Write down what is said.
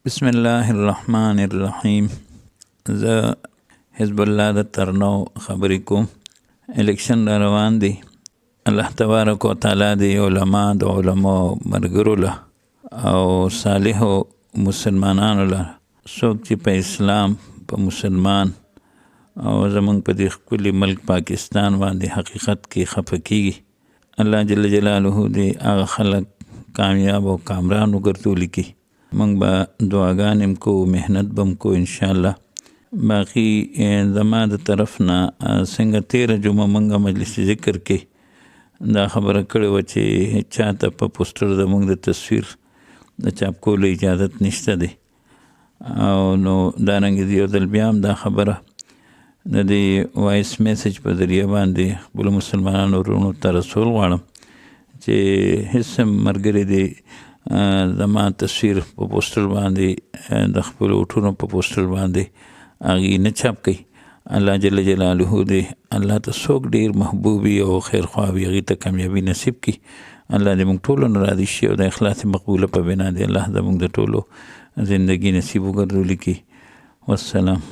بسم الله الرحمن الرحیم. زه حزب الله د ترنو خبرې کوم. الیکشن را روان دی. الله تبارک و تعالی دی علما، د علماو ملګرو له او صالحو مسلمانانو له، څوک چې په اسلام، په مسلمان او زمونږ په دې ښکلي ملک پاکستان باندې حقیقت کې خفه کیږي، الله جل جلاله دې هغه خلک کامیاب او کامران وګرځولي کړي. موږ به دعاګانې هم کوو، محنت به هم کوو انشاءالله. باقي زما د طرف نه، څنګه تېره جمعه موږ مجلس ذکر کې دا خبره کړې وه چې هېچا ته په پوسټر زموږ د تصویر د چاپ کولو اجازت نشته دی، او نو دارنګې یو ځل بیا هم دا خبره د دې وایس میسج په ذریعه باندې خپلو مسلمانانو وروڼو ته رسول غواړم چې هېڅ هم ملګری دې زما تصویر په پوسټر باندې، د خپلو ووټونو په پوسټر باندې هغې نه چاپ کوي. الله جل جلاله دې الله ته څوک ډېر محبوبي او خیرخواه وي هغې ته کامیابي نصیب کړي. الله دې موږ ټولو نه راضي شي او د اخلاص مقبوله په بنا دې الله زموږ د ټولو زندګي نصیب وګرځولي کړي. والسلام.